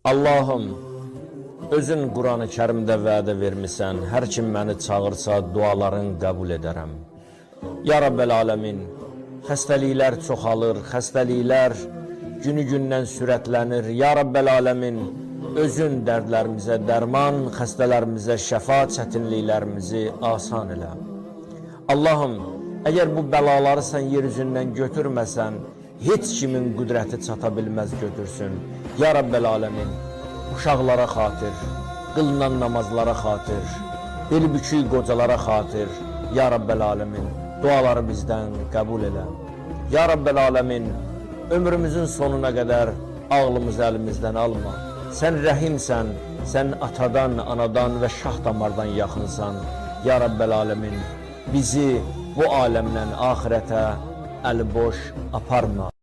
Allahım, özün Qur'an-ı Kərimdə vədə vermisən, hər kim məni çağırsa duaların qəbul edərəm. Ya Rabbəl aləmin, xəstəliklər çoxalır, xəstəliklər günü-gündən sürətlənir. Ya Rabbəl aləmin, özün dərdlərimizə dərman, xəstələrimizə şəfa, çətinliklərimizi asan elə. Allahım, əgər bu bəlaları sən yer üzündən götürməsən, heç kimin qüdrəti çata bilməz götürsün. Ya Rabbəl aləmin, uşaqlara xatir, qılınan namazlara xatir, beli bükük qocalara xatir, Ya Rabbəl aləmin, duaları bizdən qəbul elə. Ya Rabbəl aləmin, ömrümüzün sonuna qədər ağlımızı əlimizdən alma. Sən rəhimsən, sən atadan, anadan və şah damardan yaxınsan. Ya Rabbəl aləmin, bizi bu aləmdən axirətə əli boş aparma.